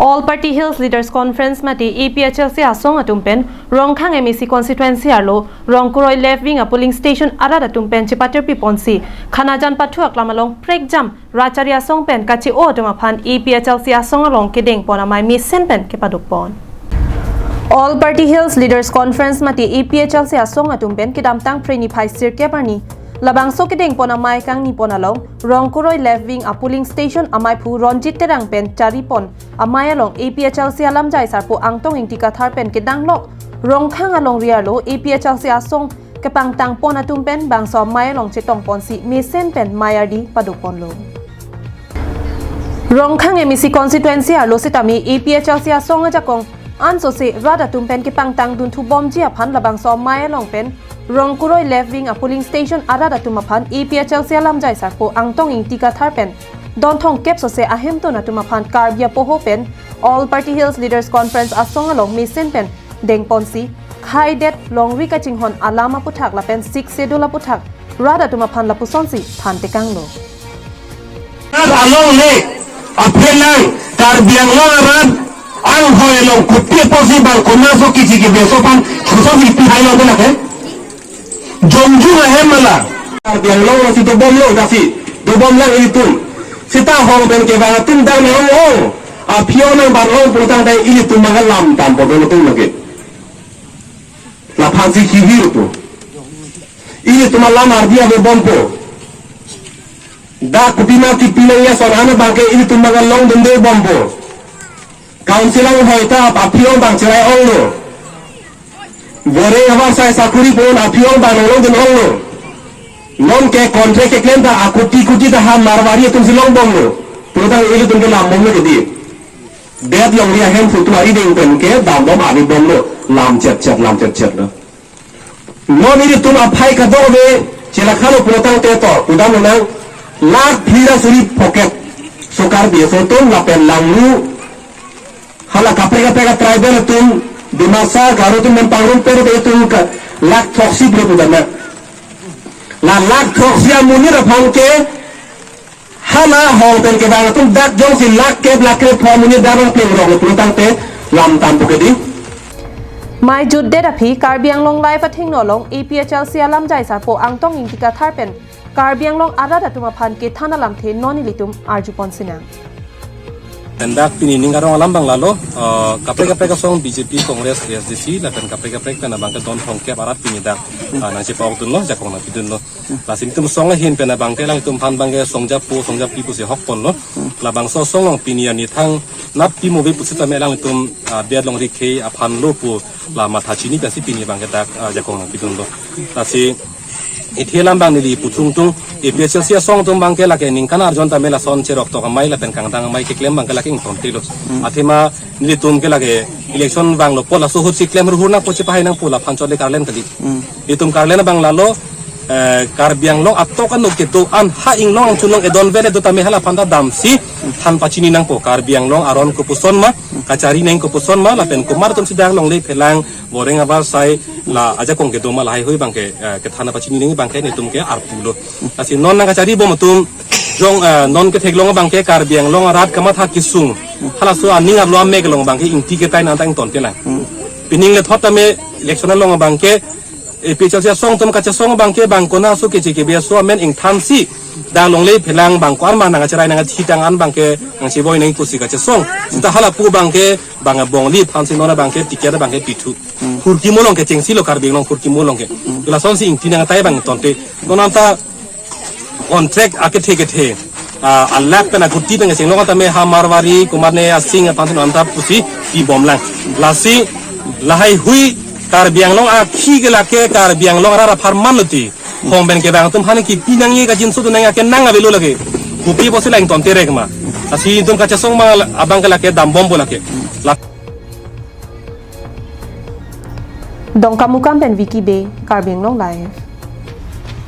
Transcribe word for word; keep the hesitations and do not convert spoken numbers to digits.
All Party Hills Leaders Conference mate A P H L C asong atum pen Rongkhang M A C constituency arlo Rongkoroi left wing a polling station arat atum pen chepatirpi ponsi khanajan pathu aklam along prekjam rachari asong pen kache-o atum aphan A P H L C asong along kedeng pon amei mesen pen kepaduk pon. All Party Hills Leaders Conference mate A P H L C asong atum pen kedamtang Phre niphai sirkep arni labangso kedeng pon amei kangni pon along Rongkoroi left wing a polling station ameiphu Ronjit Terang pen chari pon amei along A P H L C alamjai sarpo Angtong Ingti Kathar pen kedanglok Rongkhang alongri arlo A P H L C asong kepangtang pon atum pen bangso amei along chetong ponsi mesen pen mei ardi paduk ponlo. Rongkhang M A C constituency arlo sitame A P H L C asong ajakong ansose rat atum pen kepangtang dunthu bomji aphan labangso amei along pen Rongkoroi left wing a polling station arat atum aphan A P H L C alamjai sarpo Angtong Ingti Kathar pen don thomkep sose ahemtun atum aphan Karbi apoho pen All Party Hills Leaders Conference asong along mesen pen deng ponsi khaidet longri kachinghon alam aputhak lapen Sixth Schedule aputhak rat atum aphan lapusonsi than tekanglo. Rat along le aphelang Karbi Anglong arat anghoi along kopi apotsi bang konaso keche kebi aso aphan kosonsi pi hai lo ke lake. Jongjung ahem mala. Karbi Anglong si dobomlo, dasi dobomlang ilitum. Sita hong pen kevang atum dang nang ong. Aphi-o nang ban ong pulotangte ilitum abang lam tampo don atum lake. Laphansi kivir po. Ilitum alam ardi ave bompo. Dak kopima kipi nangji ason an abangke ilitum abang longdunde bompo. Council anghoi ta aphi-o abang cherai onglo. Boreng avarsai sakuri pon aphi-o abang longdun onglo. Nonke contract keklem ta akoti koti ta ha Marwari atumsi longbomlo. Pulotang ilitum ke lambomlo kedi. Det longri ahemphu atum arideng pen ke dambom arideng bomlo. Lam chet chet, lam chet chet lo. Non ilitum aphai kadokave chelakha lo pulotangte to, pudam nang lakh phli ra suri pocket. So Karbi aso atum lapen Langru hala kaprek kaprek a tribal atum, Dimasa, Garo atum men pangrum per itum ke lakh throksi bro pudam nang. La lakh throksi amonit aphan ke hala hong pen kevang atum dak jongsi lakh kep lakh kep pho amonit dak abang plengrok lo pulotangte lam tampo kedi. Mei jutdet aphi Karbi Anglong Live athengno along A P H L C alamjai sarpo Angtong Ingti Kathar pen Karbi Anglong arat atum aphan kethan alamthe non ilitum arju ponsinang. Dak pini ning arong alam abang lalo, eh, kaprek kaprek asong B J P, Congress, A S D C, lapen kaprek kaprek pen abangke don thomkep arat pini dak, ah, nangchepa-okdunlo, jakong nangpidunlo. Lasi nelitum asong ahin pen abangke alangtum aphan abangke songja po, songja pi pusi hok ponlo. Labangso asong along pini arni thangnat pimo ave pusitame alangtum, ah, det longri khei aphan lo pu la matha chini pensi pini abangke dak, ah, jakong nangpidunlo. Lasi ithe alam abang neli puthung tung A P H L C asong atum abangke lake ningkan arjon tame lason cherok tok amei lapen kangdang amei keklem abangke lake ingtontelo. Athema nelitum ke lake election vanglo apot laso ahutsi klem hurhur nangpo, chepahai nangpo, laphan chot le karlen kali. Itum karlen abang lalo, eh, Karbi Anglong atok anuk kedo an ha inglong angchunglong edon vel edo tame halaphan ta damsi than pachini nangpo. Karbi Anglong aron kopuson ma, kachari neng kopuson ma, lapen komat atumsi dak longle phelang, boreng avarsai, la ajakong kedo ma lahaihui abangke, eh, kethan pachini neng abangke nelitum ke arpulo. Lasi non nangkachari bom atum, jong, eh, non ketheklong abangke Karbi Anglong arat kamatha kesung. Halaso aning arlo amek along abangke Ingti ketai nangta ingtontelang. Pining le thot tame election along abangke A P H L C asong atum kachesong abangke bang konaso keche kebi aso amen ingthansi dak longle phelang bang ko-an ma nangkacherai nangkathitang an abangke nangcheboi nang pusi kachesong. Sita halapu abangke bang abongli aphansi non abangke ticket abangke pithu. Phurkimo along ke chengsilo Karbi Anglong phurkimo along ke. Lasonsi Ingti nangtai abang tonte. Non anta contract akethe kethe, ah, alak pen akoti pen kachinglok tame ha Marwari komatne asing aphan non anta pusi pibomlang. Lasi lahaihui Karbi Anglong akhei ke lake Karbi Anglong arat apharman lo ti. Hong pen kevang atum aphan kipi nangji kachinso tu nang ake nang avelo lake. Kopi pusi la ingtonte rek ma. Lasi itum kachesong ma abangke lake dambompo lake. La- Dongkamukam pen Vicky Bey, Karbi Anglong Live.